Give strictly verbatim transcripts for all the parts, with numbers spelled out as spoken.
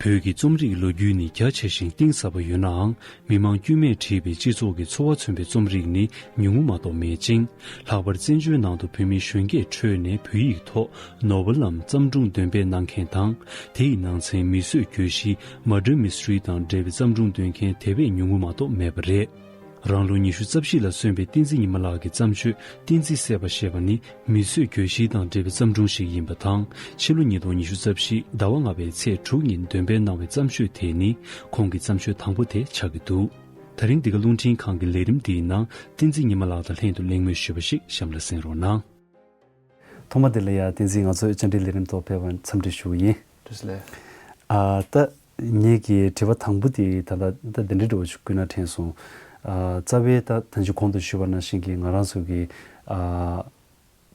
བོད་ཀྱི་རྩོམ་རིག་ལོ་རྒྱུས་ནི་རྒྱ་ཆེ་ཞིང་གཏིང་ཟབ་པ་ཡོད་ནའང་། མི་མང་དཀྱུས་མས་བྲིས་པའི་སྤྱི་ཚོགས་ཀྱི་འཚོ་བ་མཚོན་པའི་རྩོམ་རིག་ནི་ཉུང་ངུ་མ་གཏོགས་མེད་ཅིང་། ལྷག་པར་བཙན་བྱོལ་ནང་དུ་བོད་མིའི་གཞོན་སྐྱེས་ཁྲོད་ནས་བོད་ཡིག་ཐོག་ནོ་བེལ་ལམ་བརྩམས་སྒྲུང་འདོན་སྤེལ་གནང་མཁན་དང་། དེ་ཡི་ནང་ཚན་མི་གསོད་གྱོད་གཞི། Murder Mystery དང་འབྲེལ་བའི་བརྩམས་སྒྲུང་འདོན་མཁན་དེ་བས་ཉུང་ངུ་མ་གཏོགས་མེད་པ་རེད། རང་ལོ་ཉི་ཤུ་རྩ་བཞི་ལ་སོན་པའི་བསྟན་འཛིན་ཉི་མ་ལགས་ཀྱི་བརྩམས་ཆོས་བསྟན་འཛིན་བསད་པ་ཞེས་པ་ནི་མི་གསོད་གྱོད་གཞི་དང་འབྲེལ་བའི་བརྩམས་སྒྲུང་ཞིག་ཡིན་པ་དང་། ཕྱི་ལོ་ཉིས་སྟོང་ཉི་ཤུ་རྩ་བཞི་ཟླ་བ་ལྔ་པའི་ཚེས་དྲུག་ཉིན་འདོན་སྤེལ་གནང་བའི་བརྩམས་ཆོས་དེ་ནི་ཁོང་གི་བརྩམས་ཆོས་དང་པོ་དེ་ཆགས་ཀྱི་འདུག། ད་རིང་འདི་ག་རླུང་འཕྲིན་ཁང་གི་ལས་རིམ་འདིའི་ནང་བསྟན་འཛིན་ཉི་མ་ལགས་དང་ལྷན་དུ་གླེང་མོལ་ཞུས་པ་ཞིག་གཤམ་ལ་གསན་རོགས་གནང་། ཐོག་མ་དེ་ལ་ཡང་བསྟན་འཛིན་ང་ཚོའི་བཅར་འདྲིའི་ལས་རིམ་ཐོག་ཕེབས་པར་འཚམས་འདྲི་ཞུ་གི་ཡིན། བཀྲ་ཤིས་བདེ་ལེགས། ཨ། ད་ངེད་ཀྱི་དྲི་བ་དང་པོ་དེ་ད་ལྟ་ད་འདི་འདྲའི་འདྲ་བོ་ཞིག་བསྐུར་ན་དྲན་སོང་། ཨ། རྩ་བའི་ད་ད་ཅི་གོང་དུ་ཞུས་པ་ནང་བཞིན་གྱི་ང་རང་ཚོ་གི་ཨ།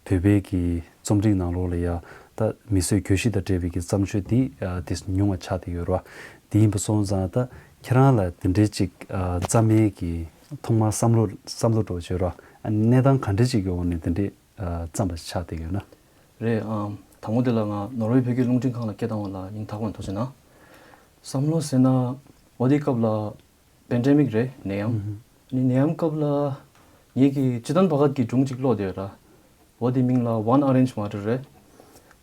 བོད་པའི་གི་རྩོམ་རིག་ནང་ལོགས་ལ་ཡང་ད་མི་གསོད་གྱོད་གཞི་དང་འབྲེལ་བའི་གི་བརྩམས་ཆོས་འདི་ཨ། དེ་ཉུང་བ་ཆགས་བསྡད་ཡོད་རེད་བ། དེ་ཡིན་པ་སོང་ཙང་ད་ཁྱེད་རང་ལ་དེ་འདྲའི་ཅིག་ཨ། རྩ་མེད་ཀྱི་ཐོག་མར་བསམ་བློ་བསམ་བློ་འདྲ་བོ་བྱོས་རེད་བ། ཨ། གནས་སྟངས་ག་འདྲ་ཅིག་གི་འོག་ནས་དེ་འདྲའི་ཨ། བརྩམས་པ་ཆགས་བསྡད་ཡོད་ན། རེད། ཨམ། དང་པོ་དེ་ལ་ང་ནོར་ཝེ་བོད་ཀྱི་རླུང་འཕྲིན་ཁང་ལ་སྐད་བཏང་བ་ལ་སྙིང་ཐག་པ་ནས་ཐུགས་རྗེ་གནང་། བསམ་བློ་ཟེར་ན་འོ་དེའི་སྐབས་ལ་པེན་ཌེ་མིག་རེད། ནད་ཡམས། ཨུ་ཧུ། ཨ་ནི་ནད་ཡམས་སྐབས་ལ་ངེད་ཀྱི་སྤྱི་དོན་བར་སྐབས་ཀྱི་སྒྲུང་གཅིག་ཀློག་བསྡད་ཡོད་ར། འོ་དེའི་མིང་ལ་One Arranged Murder རེད།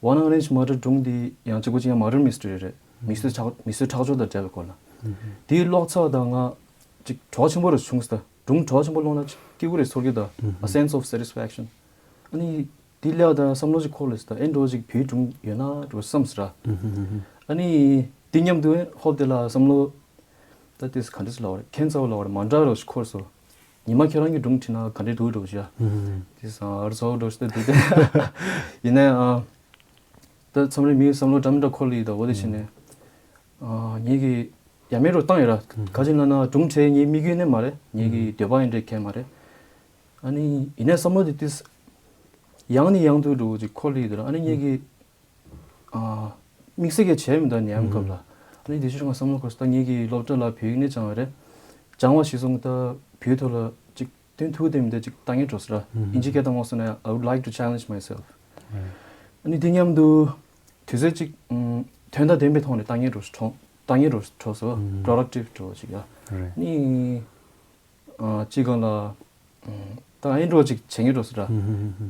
One Arranged Murder སྒྲུང་འདི་ཡང་གཅིག་པུ་གཅིག་ཡང་Murder Mystery རེད། མི་གསོད་ཁྲག་མི་གསོད་ཁྲག་སྦྱོར་དང་འབྲེལ་བའི་སྐོར་ལ། ཨུ་ཧུ། དེའི་ཀློག་ཚར་དང་ང་ཅིག་བྲོ་བ་ཆེན་པོ་རེ་བྱུང་སྟེ། སྒྲུང་བྲོ་བ་ཆེན་པོ་ཀློག་ན་ཅིག་སྐྱིད་པོ་རེ་ཚོར་གྱི་འདུག། ཨུ་ཧུ། A sense of satisfaction. ཨ་ནི་དེ་ལས་ད་བསམ་བློ་ཅིག་འཁོར་ལས་ད་ཨེ་འགྲོ་ཅིག་བོད་སྒྲུང་ཡོད་ན་འགྲོ་བསམ་ཟེར། ཨུ་ཧུ་ཧུ་ཧུ། ཨ་ནི་དེ་མཉམ་དུ་ཧོབ་དེ་ལ་བསམ་བློ་ད་དེས་ག་འདྲ་ཟེར་ལབ་པ་རེད། ཁྱད་མཚར་པོ་ལབ་པ་རེད། མ་འདྲ་རོ་ཞིག་འཁོར་སོང་། ཉི་མ་ཁྱེད་རང་གི་སྒྲུང་བྲིས་ན་ག་འདྲ་འདུག་འགྲོ་ཞིག། ཨུ་ཧུ་ཧུ། དེ་སང་ཨར་ཚོ་འགྲོ་ཞིག་ད་དེ་དེ་ཡིན་ནའི་ཨ། ད་མཚམས་རེ་མིའི་བསམ་བློ་འདྲ་མི་འདྲ་འཁོར་ལི་ཡི་ད་འོ་དེ་བྱས་ནས། ཨ། ངེད་ཀྱིས་ཡ་མེད་རོ་བཏང་ཡོད་ར། ག་ཅིག་ལབ་ན་སྒྲུང་བྲིས་ངའི་དམིགས་ཡུལ་ནི་མ་རེད། ངེད་ཀྱི་འདོད་པ་ཡིན་འདྲ་གང་ཡང་མ་རེད། ཨ་ནི་ཡིན་ནའི་བསམ་བློ་དེ་དུས་ཡང་ནས་ཡང་དུ་འགྲོ་ཅིག་འཁོར་ལི་ཡི་ད་ར། ཨ་ནི་ངེད་ཀྱིས་ཨ། དམིགས་བསལ་གྱི་བྱས་མི་འདུག་ནད་ཡམས་སྐབས་ལ། ཨ་ནི་དེ་ཕྱིར་ང་བསམ་བློ་འཁོར་སོང་། ད་ངེད་ཀྱི་སློབ་གྲྭ་ལ་བོད་ཡིག་ནས་སྦྱངས་པ་རེད། སྦྱངས་པ་གཞི་བཟུང་ད་བོད་ཐོག་ལ་ཅིག་སྟོན་ཐུབ་དེ་མི་འདུག་ཅིག་ལྟ་ངན་འགྲོ་སོང་ར། ཨིན་ཇི་སྐད་དང་མོ་སོང་ན་I would like to challenge myself. ཨ་ནི་དེ་མཉམ་དུ་དུས་ཚོད་ཅིག་ཨམ། དོན་དང་ལྡན་པའི་ཐོག་ནས་ལྟ་ངན་འགྲོ་སོང་། ལྟ་ངན་འགྲོ་འགྲོ་སོང་། Productive འགྲོ་ཅིག་ཡ། རེད། ཨ་ནི་ཨ། ཅིག་གང་ལ་ཨམ། ད་ཨེ་འགྲོ་ཅིག་བྱེད་ངན་འགྲོ་སོང་ར།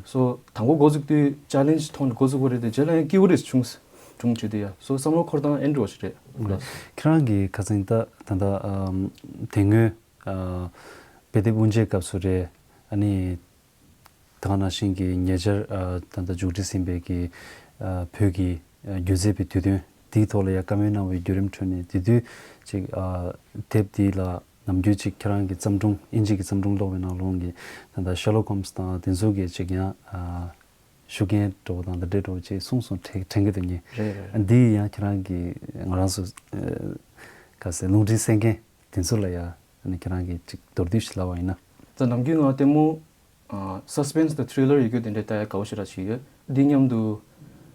སོ་དང་པོ་འགོ་བཙུགས་དུས་challenge ཐོག་ནས་འགོ་བཙུགས་པ་རེད་དེ། རྗེས་ལ་ཡང་སྐྱིད་པོ་རེ་བྱུང་སོང་། སྒྲུང་བྲིས་དུས་ཡ། སོ་བསམ་བློ་འཁོར་སྟངས་ཨེ་འགྲོ་ཞིག་རེད། ཁྱེད་རང་གིས་ཁ་སང་ད་ད་ད་ཨམ། དེ་སྔོན། ཨ། དཔེ་དེབ་དབུ་འབྱེད་སྐབས་སུ་རེད། ཨ་ནི་ད་ག་ནང་བཞིན་གྱི་ཉེ་ཆར་ཨ། ད་ལྟ་མཇུག་སྒྲིལ་ཟིན་པའི་གི་ཨ། བོད་ཀྱི་ཨ། སྒྱུ་རྩལ་པའི་དུས་སྟོན་དེའི་ཐོག་ལ་ཡང་བཀའ་མོལ་གནང་བའི་བརྒྱུད་རིམ་ཁྲོད་ནས་དེ་དུས་ཅིག་ཨ། དེབ་འདི་ལ་ནམ་རྒྱུན་ཅིག་ཁྱེད་རང་གི་བརྩམས་སྒྲུང་ཨིན་ཇི་གི་བརྩམས་སྒྲུང་ཀློག་པའི་ནང་ལོགས་ཀྱི་ད་ལྟ་Sherlock Holmes དང་དེ་ཚོ་གི་ཅིག་ཡང་ཨ། ཤུགས་རྐྱེན་འདྲ་བོ་དང་འདི་འདྲའི་འདྲ་བོ་ཅིག་གསུངས་སོང་དྲན་དྲན་གྱི་འདུག་ངས། རེད་རེད། འདི་ཡང་ཁྱེད་རང་གིས་ང་རང་ཚོ་ཨ། ག་ཟེར་རླུང་འཕྲིན་གསན་མཁན་དེ་ཚོ་ལ་ཡང་ཨ་ནི་ཁྱེད་རང་གིས་ཅིག་མདོར་བསྡུས་ཤིག་ལབ་པ་ཡིན་ན། ད་ནམ་རྒྱུན་ང་ལྟད་མོ་ཨ། Suspense དང་Thriller ཡོད་རྒྱུ་དེ་འདྲའི་ལྟ་ཡ་དགའ་བོ་ཞེ་དྲག་ཅིག་ཡོད། འདི་མཉམ་དུ་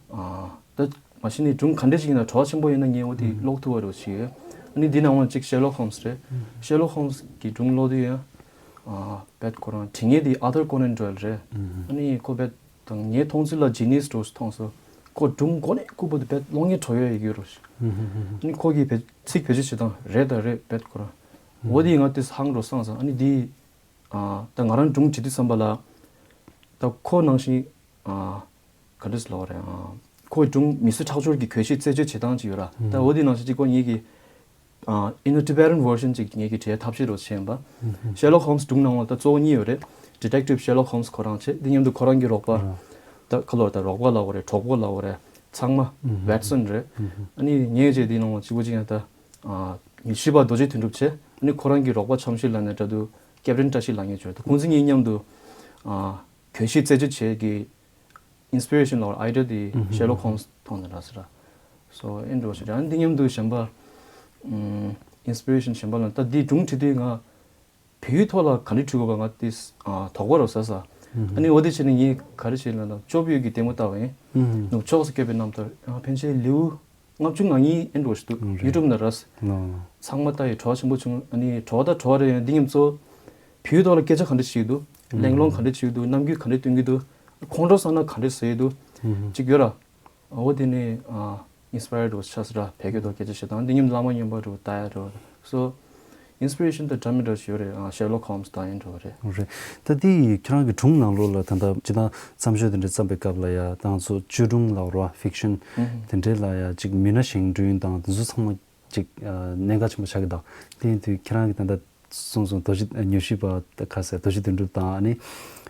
ཨ། ད་མ་གཞི་ནས་སྒྲུང་ག་འདྲ་ཅིག་ཡིན་ན་བྲོ་བ་ཆེན་པོ་ཡིན་ན་ངས་འོ་དེ་ཀློག་ཐུབ་པ་འདྲ་བོ་ཅིག་ཡོད། ཨ་ནི་འདི་ནང་ལ་ཅིག་Sherlock Holmes རེད། Sherlock Holmes གི་སྒྲུང་ཀློག་དུས་ཡང་ཨ། བེད་ཁོ་རང་བྲིས་མཁན་དེ་Arthur Conan Doyle རེད། ཨ་ནི་ཁོ་བེད་དང་ངའི་མཐོང་ཚུལ་ལ་genius འདྲ་བོ་ཞིག་མཐོང་སོང་། ཁོ་སྒྲུང་འགོ་ནས་རྐུབ་བུ་དེ་བེད་ཀློག་མཁན་བྲོ་ཡོད་ཡོད་རོ་ཞིག། ཨ་ནི་ཁོ་གི་བེད་ཚིག་བེད་སྤྱོད་བྱེད་སྟངས་རེད་ད་རེད་བེད་ཁོ་རང་། འོ་དེ་ང་དེ་ཧང་འགྲོ་སོང་ཙང་། ཨ་ནི་དེ་ཨ། ད་ང་རང་སྒྲུང་བྲིས་དུས་ཙམ་པ་ལ་ད་ཁོ་ནང་བཞིན་ཨ། ག་འདྲ་ཟེར་ལབ་པ་རེད། ཨ། ཁོའི་སྒྲུང་མི་གསོད་ཁྲག་སྦྱོར་གྱི་གྱོད་གཞི་རྩད་གཅོད་བྱེད་སྟངས་ཅིག་ཡོད་ར། ད་འོ་དེ་ནང་བཞིན་གཅིག་པ་ངེད་ཀྱི་ཨ། In a Tibetan version ཅིག་ངེད་ཀྱི་བྲིས་ཐབས་ཤེས་རོ་བྱས་ཡིན་པ། Sherlock Holmes སྒྲུང་ནང་ལ་ད་གཙོ་བོ་གཉིས་ཡོད་རེད། Detective Sherlock Holmes ཁོ་རང་བྱས། དེ་མཉམ་དུ་ཁོ་རང་གི་རོགས་པ། ད་ཁ་ལོར་ད་རོགས་པ་ལབ་པ་རེད། གྲོགས་པོ་ལབ་པ་རེད། ཚང་མ་Watson རེད། ཨ་ནི་ངེད་བྱས་དེ་ནང་ལ་གཅིག་པ་གཅིག་ཡང་ད་ཨ། ཉི་ཤུ་པ་རྡོ་རྗེ་དོན་གྲུབ་བྱས། ཨ་ནི་ཁོ་རང་གི་རོགས་པ་ཆམ་ཤི་ལབ་ནས་འདྲ་འདུག། Captain བཀྲ་ཤིས་ལབ་མཁན་བྱས། ད་ཁོང་ཚོ་གཉིས་མཉམ་དུ་ཨ། གྱོད་གཞི་རྩད་གཅོད་བྱེད་ཀྱི་Inspiration ལབ་པ་རེད། Idea དེ་Sherlock Holmes ཐོག་ནས་རག་སོང་ར། So ཨེ་འདྲ་བོ་ཞིག་རེད། ཨ་ནི་འདི་མཉམ་དུ་གཞན་པ་ཨམ། Inspiration གཞན་པ་ལ་ད་འདི་སྒྲུང་བྲིས་དུས་ང་བོད་ཡིག་ཐོག་ལ་ག་འདྲ་བྲིས་དགོས་པ་ང་དེ་ཨ། དོགས་པ་རོ་ཟ་ས། ཨ་ནི་འོ་དེ་བྱས་ནས་ངས་ག་རེ་བྱས་ལབ་ན་ཅོ་བོད་ཀྱི་ལྟད་མོ་ལྟ་བ་ཡིན། ནུབ་ཕྱོགས་སུ་བསྐྱོད་པའི་རྣམ་ཐར། ཨ། ཕན་ཆད་ལེའུ་ལྔ་བཅུ་ང་གཉིས་ཨེ་འདྲ་བོ་ཞིག་འདུག། YouTube ནང་རག་སོང་། ཚང་མ་ལྟ་ཡི་བྲོ་བ་ཆེན་པོ་བྱུང་། ཨ་ནི་བྲོ་བ་ད་བྲོ་བ་རེད། ཡང་འདི་མཉམ་གཙོ་བོད་ཡིག་ཐོག་ལ་སྐད་ཆ་ག་འདྲ་བྱེད་ཀྱི་འདུག། གླེང་སློང་ག་འདྲ་བྱེད་ཀྱི་འདུག། རྣམ་འགྱུར་ག་འདྲ་སྟོན་གྱི་འདུག། ཁོང་ཁྲོ་ཟ་ན་ག་འདྲ་ཟ་ཡི་འདུག། ཅིག་ཡོད་ར། འོ་དེ་ནས་ཨ། ཨིན་སི་པ་ཡར་འདྲ་བོ་ཆགས་སོང་ར། བོད་སྐད་ཐོག་སྐད་ཆ་བཤད་སྟངས་འདི་མཉམ་དུ་བླ་མ་སྨྱོན་པ་འདྲ་བོ་ལྟ་ཡ་འདྲ་བོ། སོ་ཨིན་སི་པི་རེ་ཤན་དང་འདྲ་མི་འདྲ་ཞིག་ཡོད་རེད། ཨ་ཤར་ལོག་ཧོམ་སི་ལྟ་ཡ་འདྲ་བོ་རེད། རེད། ད་འདི་ཁྱེད་རང་གི་སྒྲུང་ནང་ལོགས་ལ་ད་ལྟ་སྤྱིར་བཏང་བརྩམས་ཆོས་དེ་འདྲ་བརྩམས་པའི་སྐབས་ལ་ཡ་ད་ང་ཚོ་བཅོས་སྒྲུང་ལབ་ར། ཕིག་ཤན་ཨུ་དེ་འདྲའི་ལ་ཡ་ཅིག་མི་སྣ་བཞེངས་སྐྲུན་དང་དེ་ཚོ་ཚང་མ་ཅིག་ཨ་གནད་འགག་ཆེན་པོ་ཆགས་ཀྱི་འདུག་དེ་ཡིན་དུས་ཁྱེད་རང་གིས་ད་ལྟ་གསུངས་སོང་། རྡོ་རྗེ་ཨ་མྱུལ་ཞིབ་པ་ད་ག་ཟེར། རྡོ་རྗེ་དོན་གྲུབ་དང་ཨ་ནི་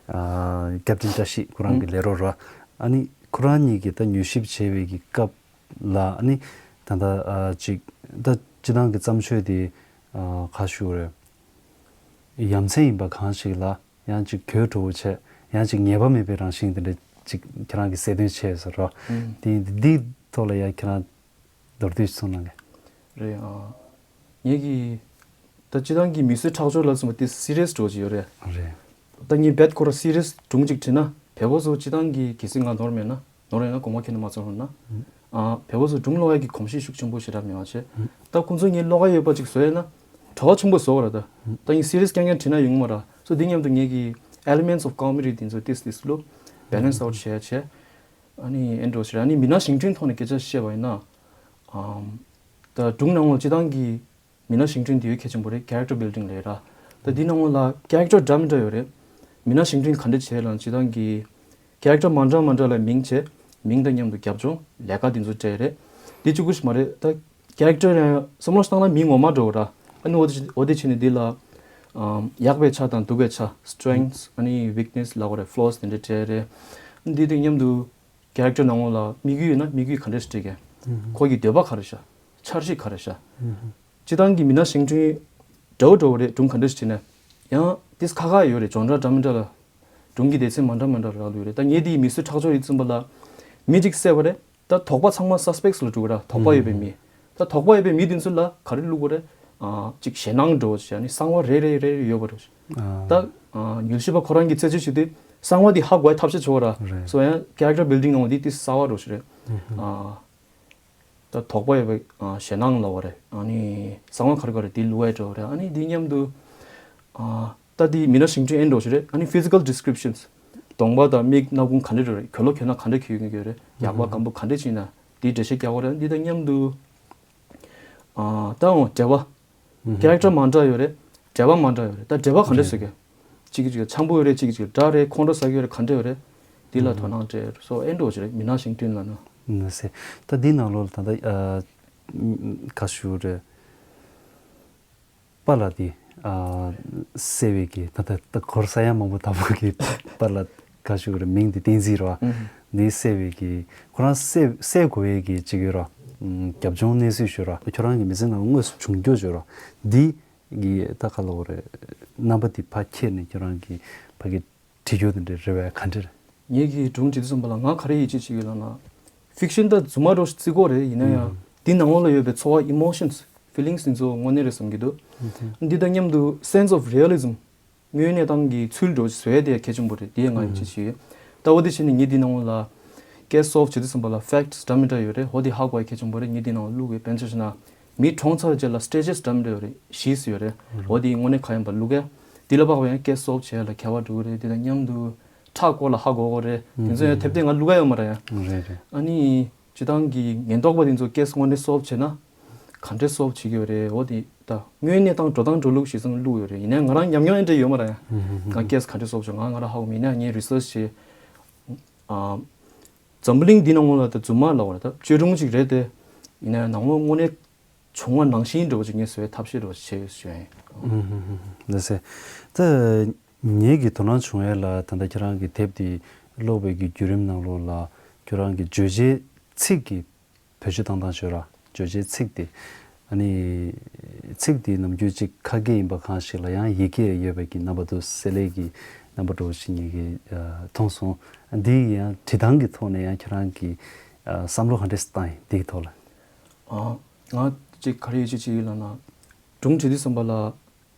ཨ་ཀེབ་ཏིན་བཀྲ་ཤིས་ཁོ་རང་གི་ལས་རོགས་ར། ཨ་ནི་ཁོ་རང་གཉིས་ཀྱིས་ད་མྱུལ་ཞིབ་བྱས་པའི་གི་སྐབས་ལ་ཨ་ནི་ད་ལྟ་ཨ་ཅིག་ད་སྤྱིར་བཏང་གི་བརྩམས་ཆོས་དེ་ཨ་ག་ཞུ་རེད། ཡ་མཚན་ཡིན་པ་གང་ཞིག་ལ་ཡང་ཅིག་གྱོད་བྲོ་བོ་བྱས། ཡང་ཅིག་ངེས་པ་མེད་པའི་རང་བཞིན་དེ་འདྲ་ཅིག་ཁྱེད་རང་གིས་གསལ་སྟོན་བྱས་ཟེར་རོ། ཨུ་དེ་འདི་ཐོག་ལ་ཡང་ཁྱེད་རང་མདོར་བསྡུས་གསུངས་གནང་གི། རེད། ཨ་ངེད་ཀྱིས་ད་སྤྱིར་བཏང་གི་མི་གསོད་ཁྲག་སྦྱོར་ལ་སོགས་པ་དེ་སི་རི་ཡས་འདྲ་བོ་ཅིག་ཡོད་རེད། རེད། ད་ངས་རྦད་ཁོ་ར་སི་རི་ཡས་སྒྲུང་ཅིག་བྲིས་ན་བལ་པོ་ཚོ་སྤྱིར་བཏང་གི་གལ་སྲིད་ང་ནོར་མེད་ན། ནོར་ཡོད་ན་དགོངས་པ་ཁྱེར་ནས་མ་ཚོར་རོགས་གནང་། ཨ་བལ་པོ་ཚོ་སྒྲུང་ཀློག་ཡག་གི་གོམས་གཤིས་ཤུགས་ཆེན་པོ་ཞེ་དྲག་མེད་པ་བྱས། ད་ཁོང་ཚོ་ངས་ཀློག་ཡག་ཡོད་པ་ཅིག་བཟོས་ཡོད་ན་བྲོ་བ་ཆེན་པོ་བཟོ་བ་ར། ད་ད་ངས་སི་རི་ཡས་རྐྱང་རྐྱང་བྲིས་ན་ཡོང་མ་ར། སོ་འདི་མཉམ་དུ་ངེད་ཀྱི་elements of comedy དེ་ཚོ་ཏིས་ཏིས་ལོ་བེ་ལེན་སི་ཨའུཊ་བྱས་བྱས། ཨ་ནི་ཨེ་འདྲ་བོ་ཞིག་རེད། ཨ་ནི་མི་སྣ་བཞེངས་སྐྲུན་ཐོག་ནས་སྐད་ཆ་བཤད་པ་ཡིན་ན། ཨམ། ད་སྒྲུང་ནང་ལ་སྤྱིར་བཏང་གི་མི་སྣ་བཞེངས་སྐྲུན་དེ་ཡོད་གལ་ཆེན་པོ་རེད། character building ལབ་ར། ད་འདི་ནང་ལ་character འདྲ་མི་འདྲ་ཡོད་རེད། མི་སྣ་བཞེངས་སྐྲུན་ག་འདྲ་བྱས་ལབ་ན་སྤྱིར་བཏང་གི་character མ་འདྲ་མ་འདྲ་ལ་མིང་བྱས། མིང་དང་མཉམ་དུ་རྒྱབ་ལྗོངས་ལས་ཀ་དེ་ཚོ་སྤྲད་རེད། འདི་གཅིག་པུ་ཞིག་མ་རེད། ད་character ཡང་བསམ་བློ་བཏང་ན་མི་ངོ་མ་འདྲ་བོ་ར། ཨ་ནི་འོ་དེ་འོ་དེ་བྱས་ནས་འདི་ལ་ཨམ་ཡག་པའི་ཆ་དང་སྡུག་པའི་ཆ། strengths ཨ་ནི་weakness ལབ་དགོས་རེད། flaws དེ་འདྲ་སྤྲད་རེད། འདི་དང་མཉམ་དུ་character ནང་ལོགས་ལ་དམིགས་ཡུལ་ཡོད་ན་དམིགས་ཡུལ་ག་འདྲ་ཞིག་སྤྲད་མཁན། ཁོ་གི་འདོད་པ་ག་རེ་ཤག་འཆར་གཞི་ག་རེ་ཤག་སྤྱིར་བཏང་གི་མི་སྣ་བཞེངས་སྐྲུན་འདྲ་བོ་འདྲ་བོ་རེད། སྒྲུང་ག་འདྲ་ཞིག་བྲིས་ན་ཡང་ཏིས་ཁ་ཁ་ཡོད་རེད། ཅོང་སྒྲ་འདྲ་མི་འདྲ་ལ་སྒྲུང་གི་སྡེ་ཚན་མ་འདྲ་མ་འདྲ་རག་ལུས་རེད། ད་ངས་དེའི་མི་གསོད་ཁྲག་སྦྱོར་ཡིན་ཙམ་པ་ལ་མི་གཅིག་བསད་པ་རེད། ད་དོགས་པ་ཚང་མ་suspects ལ་འགྲོ་གི་ར། དོགས་པ་ཡོད་པའི་མི། ད་དོགས་པ་ཡོད་པའི་མི་དེ་ཚོ་ལ་ག་རེ་བླུག་དགོས་རེད། ཨ་གཅིག་ཞེད་སྣང་འདྲ་བོ་ཞིག་ཨ་ནི་གསང་བ་རེ་རེ་རེ་རེ་ཡོད་པ་རེད། ད་ཨ་མྱུལ་ཞིབ་པ་ཁོ་རང་གི་རྩད་གཅོད་བྱེད་དུས་གསང་བ་དེ་ཧ་གོ་བའི་ཐབས་ཤེས་བྱེད་དགོས་ར། རེད། སོ་ཡང་character building ནང་འདི་ཏིས་གསར་བ་འདྲ་བོ་ཞིག་རེད། ཨ་ད་དོགས་པ་ཡོད་པའི་ཨ་ཞེད་སྣང་ལབ་པ་རེད། ཨ་ནི་གསང་བ་ག་རེ་ག་རེ་དེ་བླུག་ཡ་འདྲ་བོ་རེད། ཨ་ནི་དེ་མཉམ་དུ་ཨ་ད་དེ་མི་སྣ་བཞེངས་སྐྲུན་ཨེ་འདྲ་བོ་ཞིག་རེད། ཨ་ནི་physical descriptions། གདོང་པ་དང་མིག་སྣ་ཁུང་ག་འདྲ་འདྲ་རེད། གྱོན་ལོག་གྱོན་ན་ག་འདྲ་གྱོན་གྱི་ཡོད་རེད། ཡག་པ་སྐམ་པོ་ག་འདྲ་ཅིག་ན་དེ་འགྲེལ་བཤད་རྒྱག་དགོས་རེད། འདི་དང་མཉམ་དུ་ཨ་ད་འོ་འགྲེལ་པ། character མ་འདྲ་ཡོད་རེད། འགྲེལ་པ་མ་འདྲ་ཡོད་རེད། ད་འགྲེལ་པ་ག་འདྲ་བཟོ་གི། གཅིག་གིས་གཅིག་ལ་འཆམ་པོ་ཡོད་རེད། གཅིག་གིས་གཅིག་ལ་དགྲ་རེད། ཁོང་ཁྲོ་ཟ་གི་ཡོད་རེད། ག་འདྲ་ཡོད་རེད། འདི་ལ་དོ་སྣང་སྤྲད་སོ་ཨེ་འདྲ་བོ་ཞིག་རེད། མི་སྣ་བཞེངས་སྐྲུན་ལབ་ན། ན་སེ། ད་འདི་ནང་ལོགས་ལ་ད་ལྟ་ཨ་ག་ཞུ་རེད། པཱ་ལགས་དེ་ཨ་བསད་པའི་གི་ད་ལྟ་ད་གོ་ས་ཡ་མང་པོ་དག་པོ་གི་པཱ་ལགས་ག་ཞུ་རེད། མིང་དེ་བསྟན་འཛིན་རེད་བ། འདི་བསད་པའི་གི་ཁོ་རང་བསད་བསད་དགོས་པའི་གི་ཅིག་ཡོད་ར། རྒྱབ་ལྗོངས་གནས་ཚུལ་ཞུ་ར། ཁྱོད་རང་གི་མི་ཚེ་ནང་དངོས་སུ་བྱུང་རྒྱུ་ཞུ་ར། འདི་གི་ད་ག་ལབ་དགོས་རེད། རྣམ་པ་དེ་ཕར་ཁྱེར་ནས་ཁྱོད་རང་གི་ཕ་གི་བྲིས་རྒྱུ་དེ་འདྲ་རེད་བས། ག་འདྲ་རེད། ངེད་ཀྱིས་སྒྲུང་བྲིས་དུས་ཙམ་པ་ལ་ང་ག་རེ་ཡིད་ཆེས་བྱེད་ཀྱི་ལབ་ན། ཕིག་ཤན་ད་རྫུན་མ་འདྲ་བོ་ཞིག་བརྩི་གི་རེད། ཡིན་ན་ཡང་འདི་ནང་ལོགས་ལ་ཡོད་པའི་ཚོར་བ་emotions feelings དེ་ཚོ་དངོས་གནས་རེད་བསམ་གྱི་འདུག་འདི་དང་མཉམ་དུ་sense of realism དངོས་གནས་སྟངས་ཀྱི་ཚུལ་འདྲ་བོ་ཞིག་བཟོ་ཡ་དེ་གལ་ཆེན་པོ་རེད། དེ་ཡང་ང་ཡིད་ཆེས་བྱེད་ཀྱི་ཡོད། ད་འོ་དེ་བྱས་ནས་ངས་འདི་ནང་ལོགས་ལ་case solve བྱེད་དུས་ཙམ་པ་ལ་facts འདྲ་མི་འདྲ་ཡོད་རེད། འོ་དེ་ཧ་གོ་ཡ་གལ་ཆེན་པོ་རེད། ངས་འདི་ནང་ལ་བླུག་གི་དཔེར་ན་ཆ་བཞག་ན་མི་གྲོངས་ཚར་རྗེས་ལ་stages འདྲ་མི་འདྲ་ཡོད་རེད། གཞིས་ཡོད་རེད། འོ་དེ་དངོས་གནས་ག་ཡིན་པ་བླུག་གི་དེ་ལ་དཔག་པའི་ཡང་case solve བྱེད་ཡ་ལ་ཁྱད་པར་འགྲོ་གི་རེད། དེ་དང་མཉམ་དུ་ཁྲག་སྐོར་ལ་ཧ་གོ་གི་རེད། དེ་ཚོ་ཡང་དེབ་དེ་ང་བླུག་གི་ཡོད་མ་རེད་ཡ། རེད་རེད། ཨ་ནི་སྤྱིར་བཏང་གི་ཉེན་རྟོག་པ་དེ་ཚོ་case དངོས་གནས་solve བྱེད་ན་ག་འདྲས་solve བྱེད་ཀྱི་ཡོད་རེད། འོ་དེ་ད་དངོས་གནས་དང་འགྲོ་སྟངས་འགྲོ་ལུགས་ཞིག་ཚང་བླུག་ཡོད་རེད། ཡིན་ནའི་ང་རང་ཉམས་མྱོང་ཨེ་འདྲ་ཡོད་མ་རེད་ཡ། ང་case ག་འདྲས་solve བྱེད་ང་ང་རང་ཧ་གོ་མེད་ན་ངས་research བྱེད། ཨ་འཛམ་བུ་གླིང་འདི་ནང་ལོགས་ལ་ད་རྫུན་མ་ལབ་པ་རེད། ད་བཅོས་སྒྲུང་ཅིག་རེད་དེ། ཡིན་ནའི་ནང་ལོགས་དངོས་གནས་བྱུང་བ་ནང་བཞིན་འདྲ་བོ་ཅིག་ངས་བཟོ་བའི་ཐབས་ཤེས་འདྲ་བོ་ཅིག་བྱས་ཡོད་ཞུ་ཡ་ཡིན། ལགས་སེ། ད་ངེད་ཀྱི་དོ་སྣང་བྱུང་ཡ་ལ་ད་ལྟ་ཁྱེད་རང་གི་དེབ་འདི་ཀློག་པའི་གི་བརྒྱུད་རིམ་ནང་ལོགས་ལ་ཁྱེད་རང་གི་བརྗོད་བྱའི་ཚིག་གི་བེད་སྤྱོད་བཏང་སྟངས་ཤོད་ར། བརྗོད་བྱའི་ཚིག་དེ་ཨ་ནི་ཚིག་དེ་ནམ་རྒྱུན་ཅིག་ཁ་སྐད་ཡིན་པ་གང་ཞིག་ལ་ཡང་ཡི་གེ་ཡོད་པའི་གི་རྣམ་པ་འདུག་གསལ་ལེ་གི་རྣམ་པ་འདྲ་བོ་ཞིག་ངེད་ཀྱིས་མཐོང་སོང་། འདི་ཡང་བྲིས་སྟངས་ཀྱི་ཐོག་ནས་ཡང་ཁྱེད་རང་གི་བསམ་བློ་ག་འདྲས་བཏང་ཡིན་འདིའི་ཐོག་ལ། ཨ། ང་གཅིག་ག་རེ་ཡིད་ཆེས་བྱེད་ཀྱི་ལབ་ན། སྒྲུང་བྲིས་དུས་ཙམ་པ་ལ།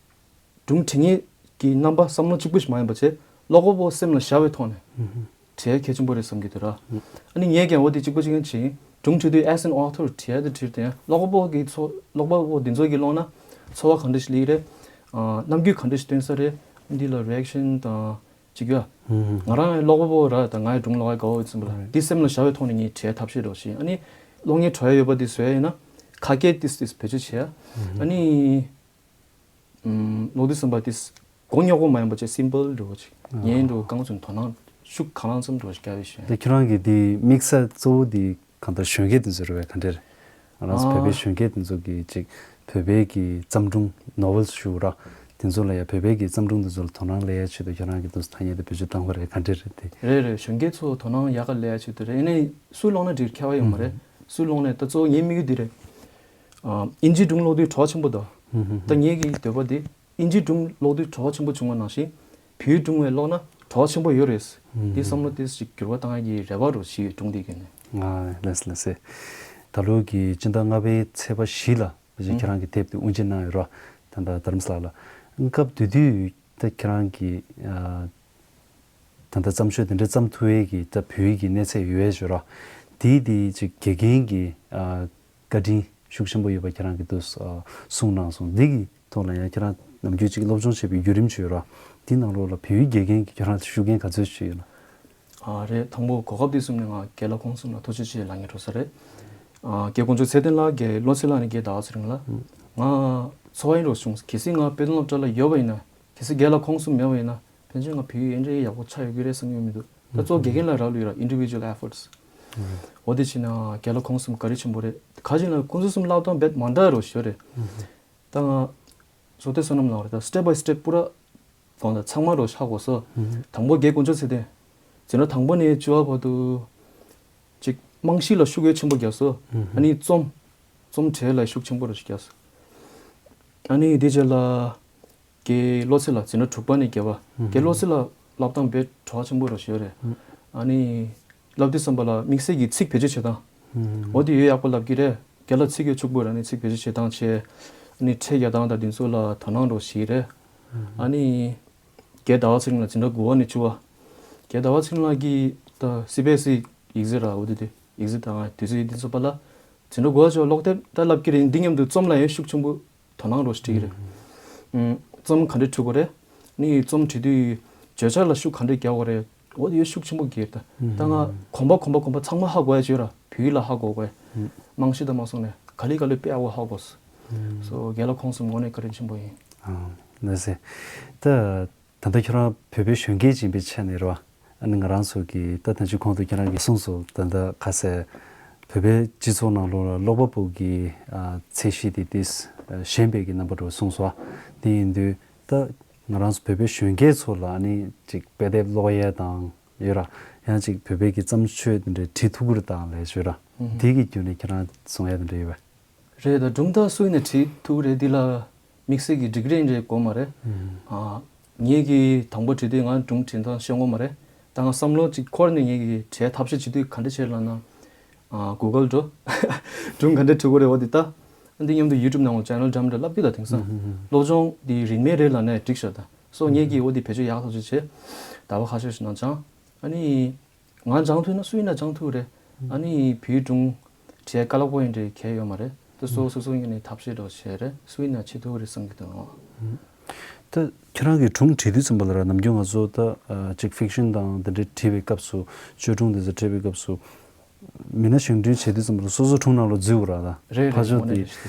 སྒྲུང་བྲིས་མཁན་གྱི་རྣམ་པ་བསམ་བློ་གཅིག་པུ་ཞིག་མ་ཡིན་པ་བྱས་ཀློག་པ་པོ་སེམས་ལ་བཞག་པའི་ཐོག་ནས་བྲིས་ཡ་གལ་ཆེན་པོ་རེད་བསམ་གྱི་འདུག་ར། ཨ་ནི་ངས་ཀྱང་འོ་དེ་གཅིག་པ་གཅིག་རྐྱང་བྱས། སྒྲུང་བྲིས་དུས་as an author བྲིས་ཡ་དེ་བྲིས་ཏེ་ཀློག་པ་པོ་གི་ཚོ་ཀློག་པ་པོ་འདི་ཚོ་གི་ཀློག་ན་ཚོར་བ་གང་འདྲ་ཞིག་སླེབས་རེད། ཨ་རྣམ་འགྱུར་གང་འདྲ་ཞིག་སྟོན་ས་རེད། འདི་ལ་reaction དང་། ཅིག་ཡ། ང་རང་ཀློག་པ་པོ་ར་དང་ངའི་སྒྲུང་ཀློག་ཡ་དགའ་བོ་ཡོད་ཙམ་པ་ལ་འདི་སེམས་ལ་བཞག་པའི་ཐོག་ནས་ངས་བྲིས་ཐབས་ཤེས་རོགས་ཞེས། ཨ་ནི་ གློག་བརྙན་འགྲོ་ཡ་ཡོད་པ་དེ་བཟོ་ཡ་ཡིན་ན་ཁ་སྐད་ཏིས་ཏིས་བེད་སྤྱོད་བྱེད་ཡ། ཨ་ནི་ཨམ་གློག་རྡུལ་ཟམ་པ་ཏིས་མགོ་རྙོག་པོ་མ་ཡིན་པ་བྱས་སིམ་པལ་འགྲོ་བ་ཅིག་ཉན་འགྲོ་རྐང་ཚུན་དོ་སྣང་ཤུགས་གང་ལང་ཙམ་འགྲོ་བ་ཞིག་རྒྱབ་ཡོད་ཞུ་ཡ། ད་ཁྱོད་རང་གི་དེ་དམིགས་བསལ་གཙོ་བོ་དེ་གང་ལྟར་གཞོན་སྐྱེས་དེ་ཚོ་རེད་བས། ག་འདྲ་རེད། ང་རང་ཚོ་བོད་པའི་ཨ་གཞོན་སྐྱེས་དེ་ཚོ་གི་ཅིག་བོད་པའི་གི་བརྩམས་སྒྲུང་ནོ་ཝེལ་ཞུ་ར། དེ་ཚོ་ལ་ཡ་བོད་པའི་གི་བརྩམས་སྒྲུང་དེ་ཚོ་ལ་དོ་སྣང་སླེབས་ཡ་ཆེད་དུ་ཁྱོད་རང་གི་དུས་སུ་ཐ་སྙད་དེ་བེད་སྤྱོད་བཏང་བ་རེད། ག་འདྲ་རེད་དེ། རེད་རེད། གཞོན་སྐྱེས་ཚོ་དོ་སྣང་ཡག་ག་སླེབས་ཡ་ཆེད་དུ་རེད། ཨ་ནི་སུས་ཀློག་ན་འགྲིག་ཁྱད་པར་ཡོད་མ་རེད། སུས་ཀློག་ནས་ད་གཙོ་བོ་ངའི་དམིགས་ཡུལ་འདི་རེད། ཨ་ཨིན་ཇིའི་སྒྲུང་ཀློག་དུས་བྲོ་བ་ཆེན་པོ་འདུག་ད་ངེད་ཀྱི་འདོད་པ་འདི་ཨིན་ཇིའི་སྒྲུང་ཀློག་དུས་བྲོ་བ་ཆེན་པོ་བྱུང་བ་ནང་བཞིན་བོད་ཡིག་སྒྲུང་བས་ཀློག་ན་བྲོ་བ་ཆེན་པོ་ཡོད་རེད། འདི་བསམ་བློ་ཏོག་ཙམ་འགྱུར་བ་བཏང་ཡ་གི་རེ་བ་རུ་བྱས་ཡོད། སྒྲུང་འདི་གི་ནས། ཨ་ལགས་སོ་ལགས་སོ། ད་ལོ་གི་སྤྱི་ཟླ་ལྔ་པའི་ཚེས་པ་བཞི་ལ་ད་ཅིག་ཁྱེད་རང་གི་དེབ་དེ་དབུ་འབྱེད་གནང་ཡོད་ར། ད་ལྟ་རྡ་རམ་ས་ལ་ལ། སྐབས་དེ་དུས་ད་ཁྱེད་རང་གི་ཨ་ད་ལྟ་བརྩམས་ཆོས་དེ་འདྲ་བརྩམས་ཐུབ་ཡས་ཀྱི་ད་བོད་ཡིག་གི་གནས་ཚད་ཡོད་ཡས་ཞུ་ར། དེའི་དེའི་ཅིག་དགེ་རྒན་གྱི་ཨ་བཀའ་དྲིན་ཤུགས་ཆེན་པོ་ཡོད་པ་ཁྱེད་རང་གིས་འདུག་ཨ་གསུངས་གནང་སོང་། འདི་གི་ཐོག་ལ་ཡང་ཁྱེད་རང་ནམ་རྒྱུན་ཅིག་སློབ་སྦྱོང་བྱེད་པའི་བརྒྱུད་རིམ་ཅིག་ཡོད་ར། དེའི་ནང་ལོགས་ལ་བོད་ཡིག་དགེ་རྒན་གྱི་ཁྱེད་རང་ལ་ཤུགས་རྐྱེན་ག་ཚོད་ཅིག་ཡོད་ན། ཨ་རེད། དང་པོ་གོ་སྐབས་འདི་བཟུང་ནས་ང་རྒན་ལགས་ཁོང་གསུམ་ལ་ཐུགས་རྗེ་ཆེ་ལབ་སྙིང་འདོད་ས་རེད། ཨ་རྒན་དཀོན་མཆོག་ཚེ་བརྟན་ལགས། རྒན་བློ་ཚེ་ལགས་ནས་རྒན་ཟླ་བ་ཚེ་རིང་ལགས། ང་ཚོར་བ་ཡིན་རོགས་བྱུང་། གལ་སྲིད་ང་དཔེ་སྟོན་སློབ་གྲྭ་ལ་ཡོད་པ་ཡིན་ན། གལ་སྲིད་རྒན་ལགས་ཁོང་གསུམ་མེད་པ་ཡིན་ན་ཕལ་ཆེར་ང་བོད་ཡིག་ཨེ་འདྲའི་ཡག་པོ་ཆགས་ཡོད་ཀྱི་རེད་བསམ་གྱི་མི་འདུག་ད་གཙོ་བོ་དགེ་རྒན་ལ་རག་ལུས་ར། Individual efforts། འོ་དེ་བྱས་ན་རྒན་ལགས་ཁོང་གསུམ་བཀའ་དྲིན་ཆེན་པོ་རེད། ག་ཅི་ན་ཁོང་ཚོ་གསུམ་བསླབ་སྟངས་རྦད་མ་འདྲ་རོ་ཞོ་རེད། ད་ང་བཟོ་ལྟ་བསོད་ནམས་ལགས་རེད། ད་step by step པུ་ར་གང་ལ་ཚང་མ་རོ་ཧ་གོ་སོ། དང་པོ་རྒན་དཀོན་མཆོག་ཚེ་བརྟན། འཛིན་གྲྭ་དང་པོ་ནས་བཅུ་བ་བར་དུ་ཅིག་རྨང་གཞི་ལ་ཤུགས་ཡོད་ཆེན་པོ་རྒྱབ་སོ། ཨ་ནི་རྩོམ། རྩོམ་གྲས་ལ་ཤུགས་ཆེན་པོ་རོ་ཞིག་རྒྱབ་སོ། ཨ་ནི་དེ་རྗེས་ལ་རྒན་བློ་ཚེ་ལགས། འཛིན་གྲྭ་དྲུག་པ་ནས་བརྒྱད་པ། རྒན་བློ་ཚེ་ལགས་བསླབ་སྟངས་དཔེ་བྲོ་བ་ཆེན་པོ་རོ་ཞོ་རེད། ཨ་ནི་བསླབ་དུས་ཙམ་པ་ལ་དམིགས་བསལ་གྱི་ཚིག་བེད་སྤྱོད་བྱེད་སྟངས། འོ་དེ་ཡོད་ཡག་པོ་ལབ་ཀྱི་རེད། རྒན་ལགས་ཚིག་ཡོད་ཕྱུག་པོ་ར། ནི་ཚིག་བེད་སྤྱོད་བྱེད་སྟངས་བྱས། ཨ་ནི་ཕྲད་རྒྱག་སྟངས་དང་དེ་ཚོ་ལ་དོ་སྣང་རོ་ཞིག་རེད། ཨ་ནི་རྒན་ཟླ་བ་ཚེ་རིང་ལགས་འཛིན་གྲྭ་དགུ་པ་ནས་བཅུ་པ། རྒན་ཟླ་བ་ཚེ་རིང་ལགས་ཀྱིས་ད་སི་བི་ཨེས་ཨི་ཡིག་གཟུགས་ར། འོ་དེ་དེ་ཡིག་གཟུགས་དང་དུས་ཚོད་ཡིན་དུས་ཚོད་པ་ལ་འཛིན་གྲྭ་དགུ་པ་བཅུ་པ་ཀློག་དེབ་ད་ལབ་ཀྱི་རེད། འདི་མཉམ་དུ་རྩོམ་ལ་ཡང་ཤུགས་ཆེན་པོ་དོ་སྣང་རོ་ཞིག་སྤྲད་ཀྱི་རེད། ཨུམ། རྩོམ་ག་འདྲས་འབྲི་དགོས་རེད། ནི་རྩོམ་བྲིས་དུས་བརྗོད་བྱ་ལ་ཤུགས་ག་འདྲས་རྒྱག་དགོས་རེད། འོ་དེ་ཡོད་ཤུགས་ཆེན་པོ་རྒྱག་ད། ད་ང་གོམ་པ་གོམ་པ་གོམ་པ་ཚང་མ་ཧ་གོ་ཡ་བྱོས་ར། བོད་ཡིག་ལ་ཧ་གོ་དགོས། རྨང་གཞི་དང་མ་སོང་ནས་ག་ལེ་ག་ལེ་དཔེ་ཧ་གོ་ཧ་གོ་སོ། སོ་རྒན་ལགས་ཁོང་གསུམ་དངོས་གནས་བཀའ་དྲིན་ཆེན་པོ་ཡིན། ཨ་ལགས་སེ། ད་ད་ལྟ་ཁྱོད་རང་བོད་པའི་གཞོན་སྐྱེས་ཅིག་ཡིན་པའི་ཆ་ནས་རེད་བ། ཨ་ནི་ང་རང་ཚོ་གི་ད་ཐེངས་གཅིག་གོང་དུ་ཁྱེད་རང་གིས་གསུངས་སོང་། ད་ལྟ་ཁ་གསལ་བོད་པའི་སྤྱི་ཚོགས་ནང་ལོགས་ལ་ཀློག་པ་པོ་གི་ཨ་ཚད་གཞི་དེ་ཏིས་ཨ་ཞན་པའི་གི་རྣམ་པ་འདྲ་བོ་གསུངས་སོང་། དེ་ཡིན་དུས་ད་ང་རང་ཚོ་བོད་པའི་གཞོན་སྐྱེས་ཚོ་ལ་ཨ་ནི་ཅིག་དཔེ་དེབ་ཀློག་ཡས་དང་ཡོད་ར། ཡང་ཅིག་བོད་པའི་གི་བརྩམས་ཆོས་དེ་འདྲའི་བྲིས་ཐུབ་ཀྱི་རེད་དང་ལས་བྱོས་ར། དེ་གི་བརྒྱུད་ནས་ཁྱེད་རང་གསུང་ཡས་དེ་འདྲ་ཡོད་པས། རེད། ད་སྒྲུང་ད་སུ་ཡིན་ནས་བྲིས་ཐུབ་རེད། འདི་ལ་དམིགས་བསལ་གྱི་ཌིག་རི་འདྲ་དགོས་མ་རེད། ཨ་ངེད་ཀྱིས་དང་པོ་བྲིས་དུས་ང་སྒྲུང་བྲིས་སྟངས་ཤེས་དགོས་མ་རེད། ད་ང་བསམ་བློ་གཅིག་འཁོར་ནས་ངེད་ཀྱིས་བྲིས་ཐབས་ཤེས་བྱེད་དུས་ག་འདྲ་བྱེད་ལབ་ན། ཨ་གུ་གལ་འགྲོ། སྒྲུང་ག་འདྲ་བྲི་དགོས་རེད། འོ་དེ་ལྟ། འདི་མཉམ་དུ་ཡུ་ཊུབ་ནང་ལ་ཅེ་ནལ་འདྲ་མི་འདྲ་ལབ་ཀྱི་ད་དེང་སང་། སློབ་སྦྱོང་འདི་རིན་མེད་རེད་ལབ་ནས་འགྲིག་ཤག་ད། སོ་ངེད་ཀྱིས་འོ་དེ་བེད་སྤྱོད་ཡག་ཐག་ཆོད་བྱས། ཟླ་བ་ཁ་ཤས་ཤིག་ནང་སྦྱངས། ཨ་ནི། ང་སྦྱང་ཐུབ་ན་སུ་ཡིན་ན་སྦྱང་ཐུབ་རེད། ཨ་ནི་བོད་ཡིག་སྒྲུང་བྲིས་དཀའ་ལས་ཁག་པོ་ཡིན་འདྲ་གང་ཡང་ཡོད་མ་རེད། དེ་སོ་སོ་སོ་ངོས་ནས་ཐབས་ཤེས་འདྲ་བོ་བྱས་རེད། སུ་ཡིན་ན་བྱེད་ཐུབ་རེད་བསམ་གྱི་འདུག་ད་ཁྱེད་རང་གིས་སྒྲུང་བྲིས་དུས་ཙམ་པ་ལ་ར་ནམ་རྒྱུན་ང་ཚོ་ད་ཅིག་ཕིག་ཤན་དང་དེ་འདྲའི་བྲིས་པའི་སྐབས་སུ། བཅོས་སྒྲུང་དེ་ཚོ་བྲིས་པའི་སྐབས་སུ། མི་སྣ་གཞན་དྲུང་བྱེད་དུས་ཙམ་པ་ལ་སོ་སོ་སྒྲུང་ནང་ལ་འཛུལ་དགོས་ར་ད། རེད་རེད། ཕར་ཕྱོགས་དངོས་གནས་དེ་རེད་ཤག་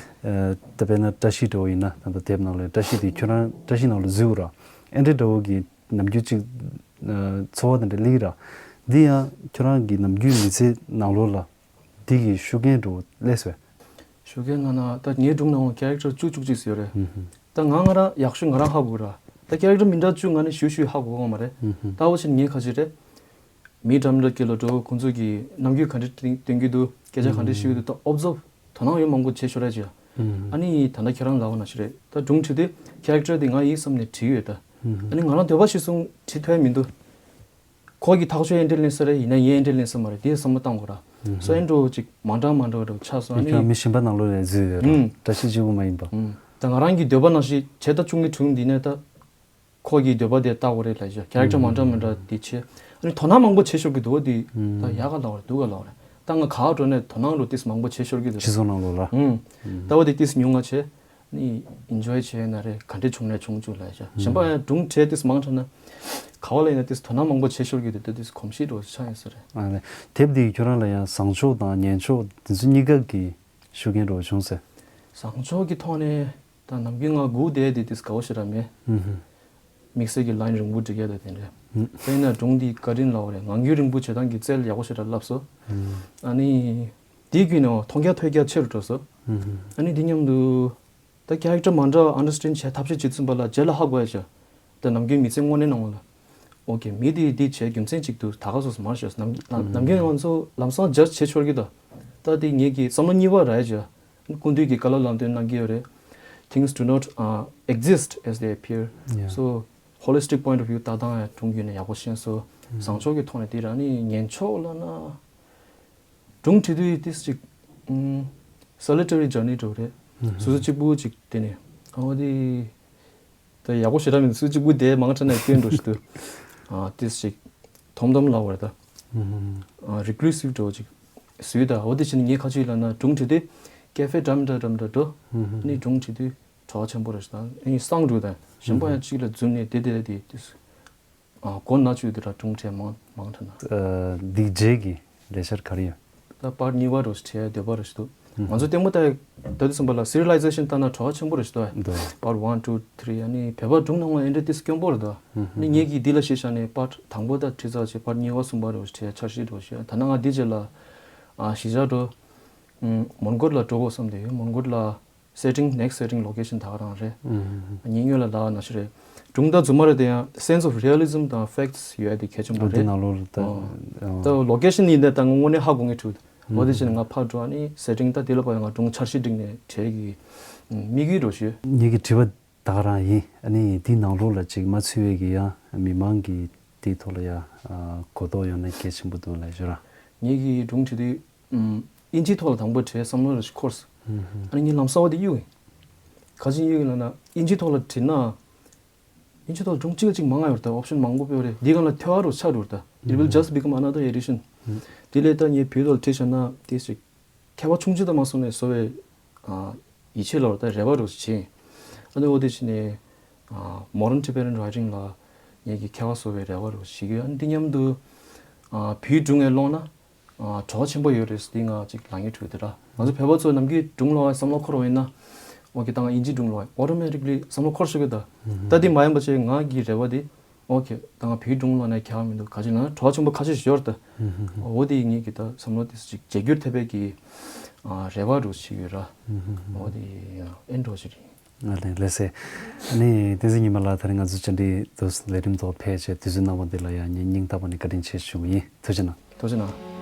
ད་དཔེར་ན་བཀྲ་ཤིས་སྒྲ་བོ་ཡིན་ན་ད་ལྟ་དེབ་ནང་ལ་བཀྲ་ཤིས་དེ་ཁྱོད་རང་བཀྲ་ཤིས་ནང་ལ་འཛུལ་དགོས་ར། ཨེ་འདྲའི་འདྲ་བོ་གི་ནམ་རྒྱུན་ཅིག་ཚོར་བ་དེ་འདྲ་སླེབས་ཀྱི་ར། འདི་ཡང་ཁྱོད་རང་གི་ནམ་རྒྱུན་མི་ཚེ་ནང་ལོགས་ལ་འདི་གི་ཤུགས་རྐྱེན་འདྲ་བོ་སླེབས་སོང་། ཤུགས་རྐྱེན་ལབ་ན་ད་ངའི་སྒྲུང་ནང་ཁེ་རེག་ཊར་བཅུ་བཅུ་གཅིག་ཡོད་རེད། ད་ང་ང་རང་ཡག་ཤོས་ང་རང་ཧ་གོ་ར། ད་ཁེ་རེག་ཊར་མི་འདྲ་བཅུ་ང་ནི་ཞུ་ཞུ་ཧ་གོ་གི་མ་རེད། ད་འོ་ཕྱིར་ངས་ཁ་ཅིག་རེད། མི་འདྲ་མི་འདྲ་སྐད་ལ་འགྲོ། ཁོང་ཚོ་གི་རྣམ་འགྱུར་ག་འདྲ་སྟོན་གྱི་འདུག་སྐད་ཆ་ག་འདྲ་ཤོད་ཀྱི་འདུག་ད་ཨོབ་ཛརབ་དོ་སྣང་ཡང་མང་པོ་བྱེད་ཤོར་ཡ་ཅིག་ཨ་ནི་ད་ལྟ་ཁྱེད་རང་ལབ་པ་ནང་བཞིན་རེད། ད་སྒྲུང་བྲིས་དུས་ཁེ་རེག་ཊར་དེ་ང་ཡིན་བསམ་ནས་བྲིས་ཡོད་ད། ཨ་ནི་ང་རང་འདོད་པ་གཞིར་བཟུང་བྲིས་ཐུབ་ཡ་མི་འདུག་ཁོ་གིས་ཐག་ཆོད་ཨེ་འདྲས་ལེན་ས་རེད། ཡིན་ན་ངས་ཨེ་འདྲས་ལེན་ས་མ་རེད། དེ་བསམ་བློ་བཏང་དགོས་ར། སོ་ཨེ་འདྲ་ཅིག་མ་འདྲ་མ་འདྲ་འདྲ་ཆགས་སོང་། ཨ་ནི་ཁྱོད་མི་གཞན་པ་ནང་ལོགས་ལ་འཛུལ་ཡོད་ར། ཨུམ། བཀྲ་ཤིས་གཅིག་པུ་མ་ཡིན་པ། ཨུམ། ད་ང་རང་གི་འདོད་པ་ནང་བཞིན་བྱས་ད་བཅུ་གཉིས་སྒྲུང་འདི་ནས་ད། ཁོ་གི་འདོད་པ་དེ་ལྟ་དགོས་རེད་ལབ་ཤག་ཁེ་རེག་ཊར་མ་འདྲ་མ་འདྲ་དེ་བྱས། ཨ་ནི་དོ་སྣང་མང་པོ་བྱེད་ཤོར་གི་འདུག་བ་དེ། ད་ཡག་ག་ལབ་རེད་སྡུག་ག་ལབ་རེད། ད་ང་ག་བ་འགྲོ་ནས་དོ་སྣང་རུ་ཏིས་མང་པོ་བྱེད་ཤོར་གི་འདུག་སྤྱི་ཚོགས་ནང་ལོགས་ལ། ཨུམ། ད་བ་དེ་ཏིས་ཉུང་ང་བྱས། ནི་ཨིན་ཇོའི་བྱས་ན་རེད། ག་འདྲས་བྱུང་ན་བྱུང་བཅུག་ལབ་ཡ་ཤག་གཞན་པ་ཡང་སྒྲུང་བྲིས་དུས་མང་དྲགས་ན་ག་བ་ལ་ཡིན་ན་དུས་དོ་སྣང་མང་པོ་བྱེད་ཤོར་གི་འདུག་ད་དུས་གོམས་གཤིས་འདྲ་བོ་ཆགས་ཡོད་ས་རེད། ཨ་ནི་དེབ་འདི་ཁྱོད་རང་ལ་ཡང་བཟང་ཕྱོགས་དང་ངན་ཕྱོགས་དེ་ཚོ་གཉིས་ཀ་གི་ཤུགས་རྐྱེན་འདྲ་བོ་བྱུང་ཟེར། བཟང་ཕྱོགས་ཀྱི་ཐོག་ནས་ད་ནམ་རྒྱུན་ང་སྒུག་བསྡད་དེ་དུས་དགའ་བོ་ཞེ་དྲག་མེད། ཧུམ་ཧུམ། དམིགས་བསལ་གྱི་ལའིན་རིང་པོ་འབྲི་མཁན་དང་དེ་འདྲ། ཧུམ། དཔེར་ན་སྒྲུང་འདི་བཀའ་དྲིན་ལབ་པ་རེད། ངང་རྒྱུད་རིང་པོ་བྱེད་སྟངས་ཀྱི་རྩལ་ཡག་པོ་ཞེ་དྲག་བསླབས་སོང་། ཧུམ། ཨ་ནི། དེའི་བརྒྱུད་ནས་མཐོང་རྒྱ་ཐོས་རྒྱ་ཆེ་རུ་འགྲོ་སོང་། ཧུམ་ཧུམ། ཨ་ནི་འདི་མཉམ་དུ། ད་ཁེ་རེག་ཊར་མ་འདྲ་ཨན་ཌར་སི་ཊེན་ཌ་བྱེད་ཐབས་ཤེས་བྱེད་ཚུན་པ་ལ་རྗེས་ལ་ཧ་གོ་ཡ་ཆ། ད་ནམ་རྒྱུན་མི་ཚེ་དངོས་གནས་ནང་ལ། ཨོ་ཀེ་མི་དེ་འདི་བྱེད་རྒྱུ་མཚན་གཅིག་འདུག་ད་ག་སོ་སོ་མར་ཤོད་ནམ་ནམ་ནམ་རྒྱུན་ང་ཚོ་ལམ་སང་ཇ་ཇི་བྱེད་ཆོག་གི་ད། ད་དེ་ངེད་ཀྱི་བསམ་བློ་གཉིས་པ་ར་ཡ་ཆ། སྐུ་མདུན་གྱིས་བཀའ་སློབ་ལམ་སྟོན་གནང་གི་ཡོད་རེད། Things do not uh, exist as they appear. Yeah. So holistic point of view ལྟ་སྟངས་ཡང་སྒྲུང་བརྒྱུད་ནས་ཡག་པོ་ཤེས་སོང་། བཟང་ཕྱོགས་ཀྱི་ཐོག་ནས་དེ་རང་ནི་ངན་ཕྱོགས་ལབ་ན། སྒྲུང་བྲིས་དུས་ཏིས་ཅིག་ཨུམ། solitary journey འགྲོ་རེད། ཧུམ་ཧུམ། སོ་སོ་གཅིག་པུ་ཅིག་དེ་ནས་ཨ་འོ་དེ། ད་ཡག་པོ་ཞེ་དྲག་མིན་འདུག་སོ་སོ་གཅིག་པུ་དེ་མང་དྲགས་ནས་སྐྱོན་འགྲོ་ཞིག་འདུག་ཨ་ཏིས་ཅིག་ཐོམ་ཐོམ་ལབ་པ་རེད་ད། ཧུམ་ཧུམ། ཨ་རི་ཀུ་ལུ་སིབ་འགྲོ་ཅིག་བཟོས་ད་འོ་དེ་བྱས་ནས་ངས་ཁ་ཆུ་ལབ་ན་སྒྲུང་བྲིས་དུས་ཀེ་ཧྥེ་འདྲ་མི་འདྲ་འདྲ་མི་འདྲ་འགྲོ། ཧུམ་ཧུམ། ནི་སྒྲུང་བྲིས་དུས་བྲོ་བ་ཆེན་པོ་རེད་ཞིག་ད་ཨ་ནི་སང་འགྲོ་ད་གཞན་པ་ཡང་གཅིག་ལ་འཛུལ་ནས་དེ་དེ་དེ་ཏིས། ཨ་གོ་ན་ཆུ་དེ་ར་སྒྲུང་བྲིས་མང་མང་དྲགས་ན། ཨ་འདི་རྗེས་ཀྱི་ལས་འཆར་ག་རེ་ཡོད། ད་པར་གཉིས་པ་རུ་བྲིས་འདོད་པ་རུ་ཞིག་འདུག་ཧུམ། ང་ཚོ་ལྟད་མོ་ལྟ་ཡ་ད་དུས་ཙམ་པ་ལ་སི་རི་ཡ་ལི་ཛེ་ཤན་ལྟ་ན་བྲོ་བ་ཆེན་པོ་རུ་ཞིག་འདུག་འདུག་པར་ཝན་ཊུ་ཐི་རི་ཨ་ནི་བོད་པ་སྒྲུང་ནང་ལ་ཨེ་འདྲ་ཏིས་སྐྱོན་པོ་རུ་འདུག་ཧུམ་ཧུམ། ནི་ངེད་ཀྱིས་འདི་ལ་ཤེས་བྱ་ནས་པར་དང་པོ་ད་བྲིས་ཚར་བྱས་པར་གཉིས་པ་གསུམ་པ་རུ་བྲིས་འཆར་གཞི་རུ་ཞིག་ད་ནང་ང་འདི་རྗེས་ལ་ཨ་གཞིས་ཆགས་འགྲོ་མོན་གྷོ་ལ་འགྲོ་དགོས་བསམ་དེ་ཡོད། མོན་གྷོ་ལ། Setting next setting location ད་ག་རང་རེད། ཨུམ། ཉེ་ཉོས་ལ་ལ་ན་ཤི་རེད། སྒྲུང་ད་རྫུན་མ་རེད་དེ་ཡང་sense of realism དང་facts ཡོད་དེ་གལ་ཆེན་པོ་འདི་རེད། ནང་ལོགས་ལ་ད། ཨོ། ཨོ། ད་location ཡིན་དེ་ད་ང་དངོས་གནས་ཧ་གོ་ངེས་འཁྲུག་ཨོ་དེ་ཨུམ། བྱས་ནས་ང་ཕར་འགྲོ་ཨ་ནི་setting ད་དེ་ལ་པ་ཡང་ང་སྒྲུང་འཆར་གཞི་བསྒྲིགས་ནས་བྲིས་ཀྱི་དམིགས་ཡུལ་འགྲོ་ཞུ། ངེད་ཀྱི་དྲི་བ་ད་ག་རང་ཡིན། ཨ་ནི་འདི་ནང་ལོགས་ལ་ཅིག་མ་ཚུད་པའི་གི་ཡང་མི་མང་གི་དེའི་ཐོག་ལ་ཡང་གོ་རྟོགས་ཡོང་ན་གལ་ཆེན་པོ་འདུག་ལ་ཞུ་ར། ངེད་ཀྱི་སྒྲུང་བྲིས་དུས། ཨིན་ཇིའི་ཐོག་ལ་དང་པོ་བྲིས་བསམ་བློ་རེ་ཞིག་འཁོར་སོང་། ཨ་ནི་ངས་ལམ་སང་བ་དེ་གཡུག་ཡིན། ག་ཅིག་གཡུག་ཡིན་ལབ་ན་ཨིན་ཇིའི་ཐོག་ལ་བྲིས་ན། ཨིན་ཇིའི་ཐོག་ལ་སྒྲུང་གཅིག་ལ་གཅིག་མང་ང་ཡོད་རེད་ད། ཨོབ་ཤན་མང་པོ་ཡོད་རེད། འདི་སྒང་ལ་ཐོ་བ་རུ་ཆགས་འགྲོ་རེད་ད། It will just become another edition. དེ་ལས་ད་ངས་བོད་ཐོག་ལ་བྲིས་བཞག་ན་དེ་ཞིག་མཁས་པ་ཆུང་ཆུང་དང་མ་སོང་ནས་བཟོ་བའི་ཡིད་ཆེས་ལ་བར་ད་རེ་བ་རུ་བྱེད། ཨ་ནི་འོ་དེ་བྱས་ནས་modern Tibetan writing ལ་ངེད་ཀྱི་མཁས་པ་བཟོ་བའི་རེ་བ་རུ་བྱེད་ཀྱི་ཡོད། ཨ་ནི་འདི་མཉམ་དུ་བོད་སྒྲུང་ངས་ཀློག་ན། ཨ་བྲོ་བ་ཆེན་པོ་ཡོད་རེད་ཟེར་ཏེ་ང་ཅིག་ལབ་ངེས་འཁྲུག་དེ་ར། ང་ཚོ་བོད་པ་ཚོ་ནམ་རྒྱུན་སྒྲུང་ཀློག་པ་བསམ་བློ་འཁོར་བ་ཡིན་ན། ཨོ་ཁེ་ད་ང་ཨིན་ཇི་སྒྲུང་ཀློག་པ་ཨོ་ཊོ་མེ་ཊིག་ལི་བསམ་བློ་འཁོར་ཤོག་གི་ད། ད་འདི་མ་ཡིན་པ་བྱས་ང་གི་རེ་བ་དེ། ཨོ་ཁེ་ད་ང་བོད་སྒྲུང་ཀློག་ན་ཁྱད་པར་མི་འདུག་ག་ཅི་ལབ་ན་བྲོ་བ་ཆེན་པོ་ཁ་ཤས་ཤིག་ཡོད་རེད་ད། ཨོ་དེ་ངེད་ཀྱི་ད་བསམ་བློ་དེ་ཅིག་བརྗེ་བསྒྱུར་ཐེབས་པའི་གི་ཨ་རེ་བ་རུ་ཞིག་ཡོད་ར། ཨོ་དེ་ཨེ་འགྲོ་ཞིག་རེད། ང་ལས་ལས་སེ། ཨ་ནི་བསྟན་འཛིན་ཉི་མ་ལགས་ད་རིང་ང་ཚོ་བཅར་འདྲི་དུ་ལས་རིམ་ཐོག་ཕེབས་བྱས་དུས་ཚོད་གནང་བ་འདི་ལ་ཡང་སྙིང་ཐག་པ་ནས་བཀའ་དྲིན་ཆེ་ཞུ་གི་ཡིན། ཐུགས་རྗེ་གནང་། ཐུགས་རྗེ་གནང་།